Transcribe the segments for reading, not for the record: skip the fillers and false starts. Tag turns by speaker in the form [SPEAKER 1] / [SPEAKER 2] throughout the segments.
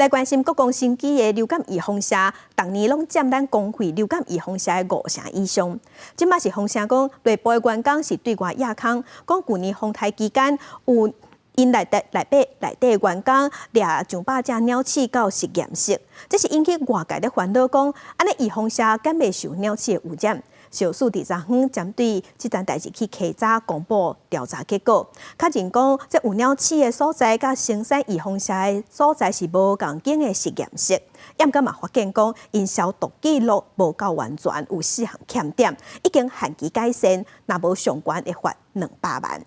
[SPEAKER 1] 來關心國光生技的流感預防射，逐年攏佔咱公費流感預防射的五成以上。這馬是風聲講，內部的員工是對外掖空，講舊年風颱期間有𪜶內底內底內底的員工掠上百隻鳥鼠到實驗室，這是引起外界咧煩惱，講按呢預防射敢會受鳥鼠的污染。食藥署佇昨昏針對這件代誌去稽查，公布調查結果，確認講這有鳥鼠的所在，佮生產預防射的所在是無仝間的實驗室。毋過嘛發現講，𪜶消毒記錄無夠完全，有四項欠點，已經限期改善，若無上懸會罰200萬。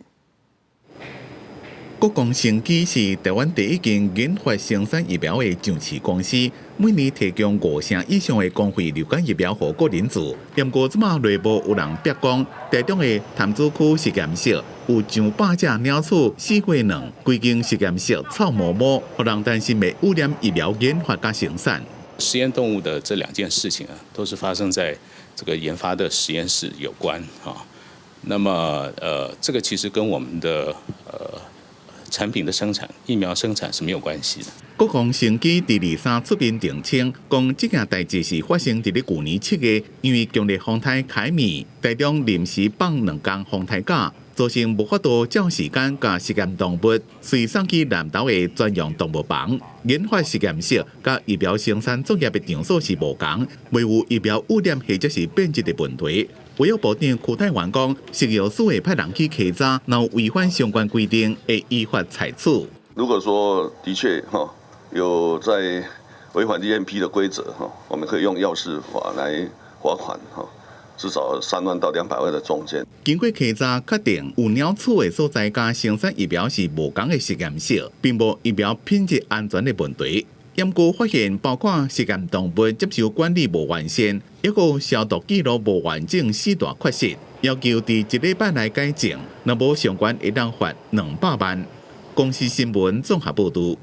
[SPEAKER 2] 國光生技是台灣第一間研發生產疫苗的上市公司，每年提供五成以上的公費流感疫苗予國人做。毋過這馬內部有人曝光，台中的潭子區實驗室有上百隻鳥鼠死過卵，規間實驗室臭毛毛，予人擔心會污染疫苗研發佮生產。
[SPEAKER 3] 實驗動物的這兩件事情啊，都是發生在這個研發的實驗室有關啊。那麼，這個其實跟我們的產品的生產、疫苗生產是沒有關係的。
[SPEAKER 2] 國光生技佇二三出面澄清，講這件代誌是發生佇咧舊年7月，因為強烈風颱凱米，台中臨時放兩工風颱假，造成無法度照時間共實驗動物隨送去南投的專用動物房。研發實驗室佮疫苗生產作業的場所是無仝，未有疫苗污染或者是變質的問題。衛福部長邱泰源講，食藥署會派人去稽查，若有違反相關規定，會依法採取。
[SPEAKER 4] 如果說的確哈有在違反 GMP 的規則哈，我們可以用藥事法來罰款哈，至少3萬到200萬的中間。
[SPEAKER 2] 經過稽查確定，有鳥鼠的所在佮生產疫苗是無仝的實驗室，並無疫苗品質安全的問題。毋過發現包括實驗動物接受管理無完善，抑閣消毒記錄無完整四大缺失，要求佇一禮拜內改正，若無上懸會當罰200萬。公視新聞綜合報導。